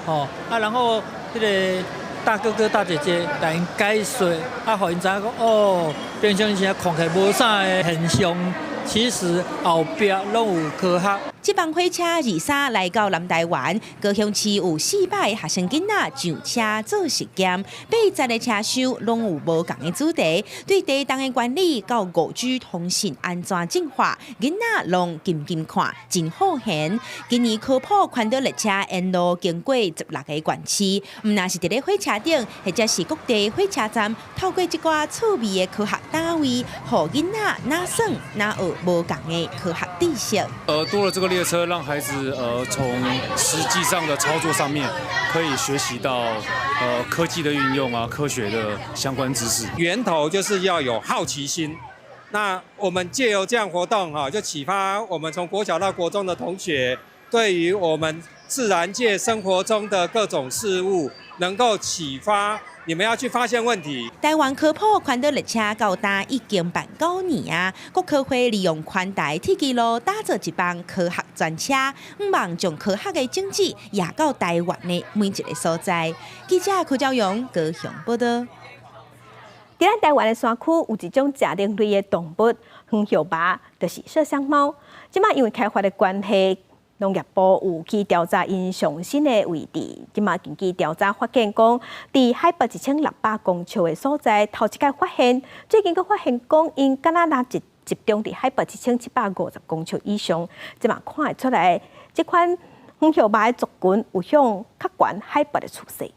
吼啊，然後彼个大哥哥大姐姐來𪜶解說，啊，予𪜶知影講哦，平常時看起來無啥的現象，其實後壁攏有科學。這班火車23來到南台灣，高雄市有400個學生囡仔上車做實驗，80個車廂攏有無仝的主題，對地動的原理到5G 通信安怎進化，囡仔攏緊緊看，真好閒。今年科普環島列車沿路經過16個縣市，毋但是佇咧火車頂，或者是各地火車站，透過這寡趣味的科學單位，予囡仔若耍若學無仝的科學知識。多了這個列車，讓孩子從實際上的操作上面，可以學習到科技的運用啊，科學的相關知識。源頭就是要有好奇心。那我們借由這樣活動哈，就啟發我們從國小到國中的同學，對於我們自然界生活中的各種事物，能夠啟發你們要去發現問題。台灣科普環島列車到今已經辦9年啊！國科會利用環台鐵支路打造一班科學專車，向望將科學的種子掖到台灣的每一个所在。記者柯昭勇高雄報道。佇咱台灣的山區有一種食奶類的動物，黃鴞猫，就是麝香貓。這馬因為開發的關係，農業部有去調查𪜶上新的位置，這馬根據調查發現講，佇海拔1600公尺的所在，頭一擺發現，最近閣發現講，𪜶敢若若集中佇海拔1750公尺以上，這馬看會出來，這款黃鴞貓的族群有向較懸海拔的趨勢。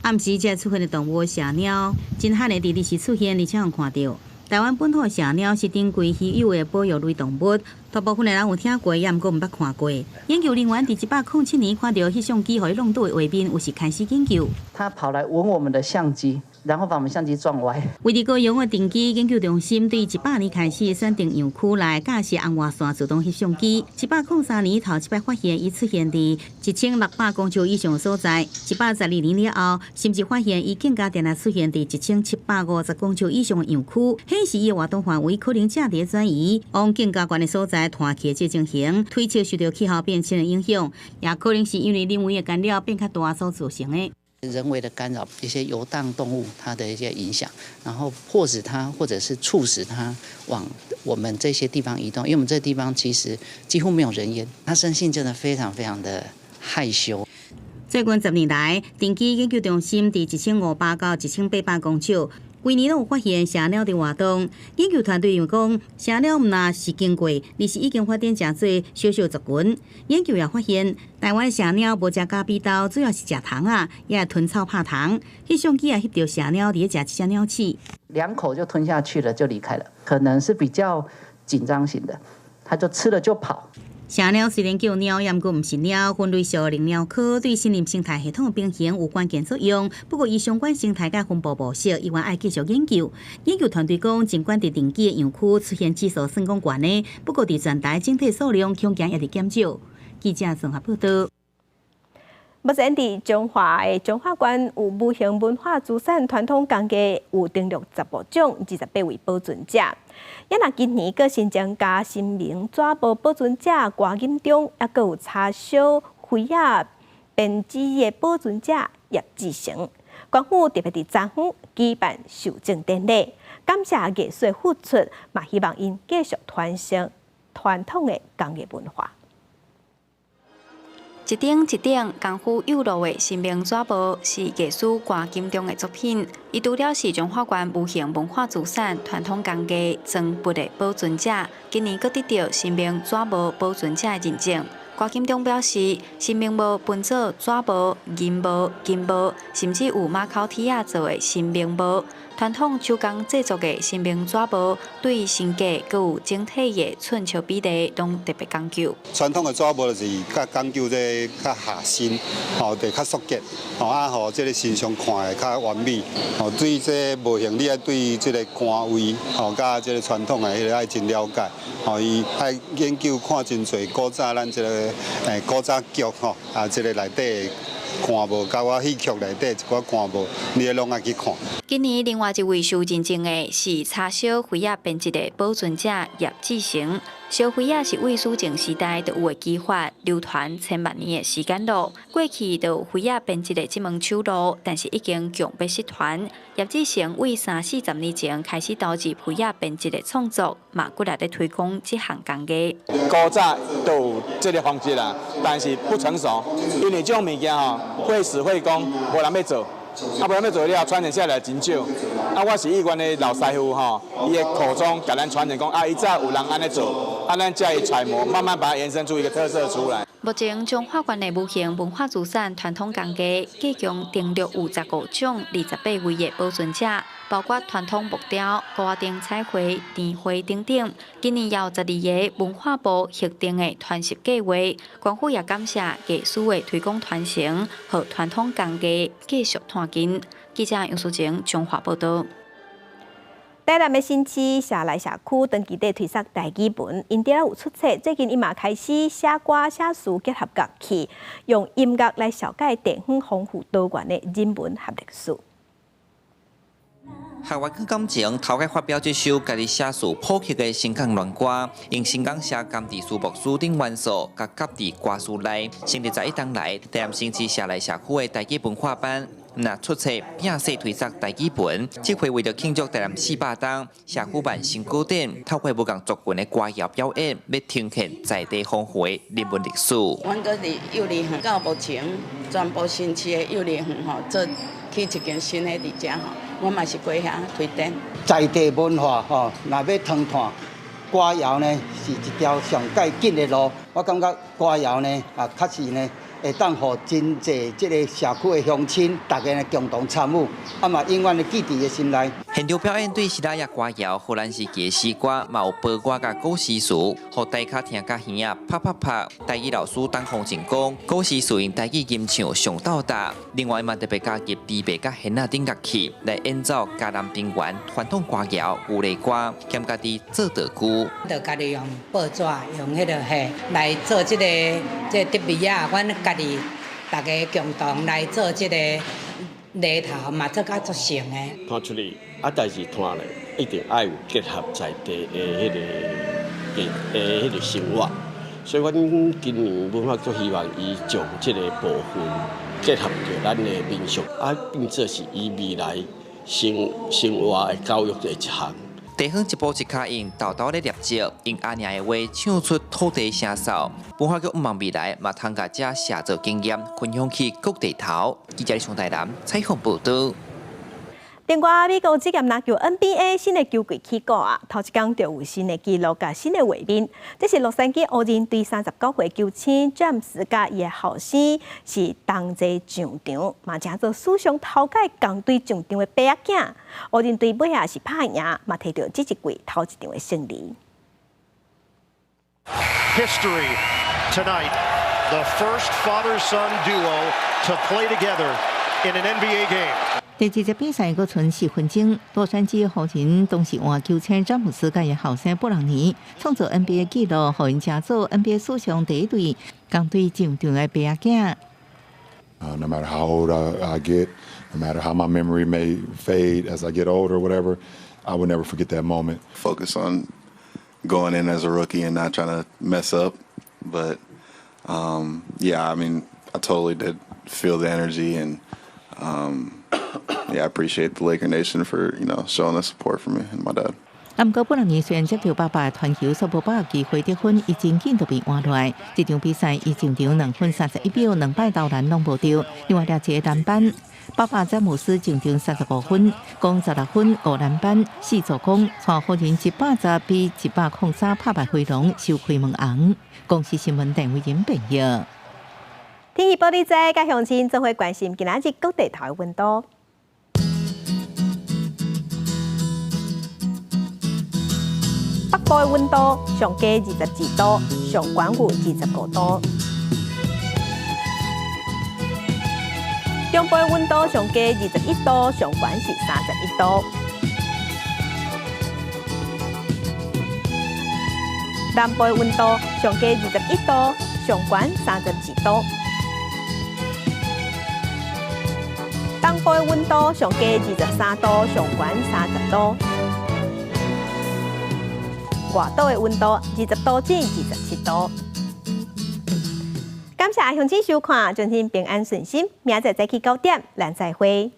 暗時才出現的動物麝貓，真罕會佇日時出現，而且予看著。台灣本土麝貓是珍貴稀有的保育類動物，大部分的人有聽過，也毋過毋捌看過。研究人員佇107年看著翕相機予伊弄倒的畫面，有時開始研究。它跑來聞我們的相機，然後把我們相機撞歪。位佇高雄的登基研究中心，對100年開始選定樣區來架設紅外線自動翕相機。103年頭一擺發現，伊出現佇1600公尺以上所在。112年了後，甚至發現伊更加定定出現佇1750公尺以上的樣區，顯示伊的活動範圍可能正佇轉移，往更加懸的所在拖去這情形，推測受著氣候變遷的影響，也可能是因為人為的干擾變較大所造成的。人為的干擾，一些遊蕩動物它的一些影響，然後迫使它或者是促使它往我們這些地方移動，因為我們這個地方其實幾乎沒有人煙，它生性真的非常非常的害羞。最近10年來，登基研究中心佇1500到1800公尺，規年攏有發現麝貓佇活動。研究團隊認為講，麝貓毋但是經過，而是已經發展成做小小族群。研究也發現，台灣麝貓無食咖啡豆，主要是食蟲仔，也會吞草拍蟲。翕相機也翕著麝貓佇咧食這隻鳥鼠，兩口就吞下去了，就離開了。可能是比較緊張型的，他就吃了就跑。杓鳥雖然叫貓，毋過毋是貓，分類屬靈貓科，對森林生態系統平衡有關鍵作用。不過，伊相關生態佮分布模式，依然愛繼續研究。研究團隊講，儘管佇定居的樣區出現指數算講懸的，不過佇全台整體數量恐驚也佇減少。記者綜合報導。目前佇彰化的彰化縣有無形文化資產傳統工藝有登錄15種，28位保存者。也若今年閣新增加新明紙帽保存者郭金忠，抑閣有柴燒花仔編織的保存者葉志成。縣府特別佇昨昏舉辦授證典禮，感謝藝術付出，嘛希望𪜶繼續傳承傳統的工藝文化。一頂一頂功夫幼路的新明紙帽是藝師郭金忠的作品。伊除了是彰化縣無形文化資產傳統工藝裝筆的保存者，今年閣得著新明紙帽保存者的認證。郭金忠表示，新明帽分做紙帽、銀帽、金帽，甚至有馬口鐵仔做的新明帽。傳統手工製作的新明紙帽，對身價閣有整體的寸尺比例，攏特別講究。傳統的紙帽就是較講究這較下身，吼，就較素潔，吼啊，予這个身上看會較完美。吼，對這模型，你愛對這个官位，吼，佮這个傳統的彼个愛真了解。吼，伊愛研究看真濟古早咱這个古早劇吼，啊，這个內底官帽，佮我戲曲內底一寡官帽，你攏愛去看。今年另外一位受認證的是柴燒花仔編織的保存者葉志成。燒花仔是對史前時代就有的技法，流傳千萬年的時間咯。過去就有花仔編織的這門手路，但是已經強欲失傳。葉志成對三四十年前開始投入花仔編織的創作，嘛骨力咧推廣這項工藝。古早就有這个方式啦，但是不成熟，因為這種物件吼，費時費工，無人欲做。啊，無人欲做了，傳承下來真少。啊，我是以阮的老師傅吼，伊的口中共咱傳承講，啊，以前有人按呢做，啊，咱才會揣摩，慢慢把它延伸出一個特色出來。目前彰化縣的無形文化資產傳統工藝，計共登錄有15種、28位的保存者，包括傳統木雕、糊仔燈彩繪、年畫等等。今年也有12个文化部核定的傳習計劃，縣府也感謝藝師的推廣傳承，予傳統工藝繼續推進。記者楊淑晴彰化報導。台南的新市社內社區長期咧推捒台語文，𪜶除了有出冊，最近伊嘛開始寫歌寫詞結合樂器，用音樂來紹介地方豐富多元的人文和歷史。學員去感情，頭擺發表這首家己寫詞譜曲的新港戀歌，用新港寫甘地書牧師等元素，佮夾佇歌詞內。成立11冬來，台南新市社內社區的台語文化班，若出冊摒細推捒台語文，這回為著慶祝台南400冬社區辦新古典，透過無仝族群的歌謠表演，欲呈現在地豐富的人文歷史。阮閣佇幼兒園到目前，全部新市的幼兒園吼，做起一間新的佇遮吼，我嘛是過遐推展。在地文化吼，若欲傳傳歌謠呢，是一條上蓋緊的路。我感覺歌謠呢，啊，確實呢，會當予真濟這个社區的鄉親，大家呢共同參與，啊嘛永遠會記佇伊心內。現場表演對西拉雅歌謠、荷蘭時期的詩歌，嘛有報歌佮古詩詞，予大家聽甲耳仔啪啪拍。台語老師董鳳靜講，古詩詞用台語吟唱上鬥膽。另外嘛特別加入琵琶佮弦仔等樂器來演奏嘉南平原傳統歌謠《牛犁歌》，兼家己做道具。就家己用報紙，用彼个嘿來做這个這個竹篾仔，阮家己大家共同來做這个犁頭嘛，做甲足成的。拖出去啊，但是拖咧一定愛有結合在地的彼个的彼个生活，所以阮今年文化局希望伊將這个部分結合著咱的民俗，啊，變做是伊未來生活的教育的一項。地方一步一跤印，沓沓咧捏造，用阿娘的話唱出土地聲嗽。文化局毋望未來嘛通共這寫作經驗分享去各地頭。記者上台南採訪報導。另外，美國職業籃球 NBA 新的球季起鼓啊，頭一工就有新的紀錄佮新的畫面。這是洛杉磯湖人隊39歲球星詹姆斯佮伊的後生是同齊上場，嘛成做史上頭擺仝隊上場的爸仔囝。湖人隊尾仔是拍贏，嘛提著這一季頭一場的勝利。 History Tonight, the first father-son duo to play together in an NBA game. 第二節比賽閣賰4分鐘，洛杉磯湖人當時換球星詹姆斯佮伊後生布朗尼創造 NBA 紀錄，予𪜶成做 NBA 史上第一對仝隊上場的爸仔囝。 No matter how old I get, no matter how my memory may fade as I get older or whatever, I will never forget that moment. Focus on going in as a rookie and not trying to mess up. But yeah, I mean, I totally did feel the energy and yeah, I appreciate the Laker Nation for showing the support for me and my dad. 啊，毋過布朗尼雖然接著爸爸的傳球，煞無把握機會得分，伊真緊就被換落來。這場比賽，伊上場2分31秒，兩擺投籃攏無著，另外掠一個籃板。爸爸詹姆斯上場35分，共16分、5籃板、4助攻，帶湖人110比103拍敗灰狼，收開門紅。公視新聞鄧偉仁編譯。天氣報你知，佮鄉親做伙關心今仔日各地頭的溫度。北部的溫度上低22度，上懸有25度。中部的溫度上低21度，上懸是31度。南部的溫度上低21度，上懸32度。東部的溫度上低23度，上懸30度。外島的溫度20度至27度。感謝鄉親收看，祝恁平安順心。明仔載早起9點，咱再會。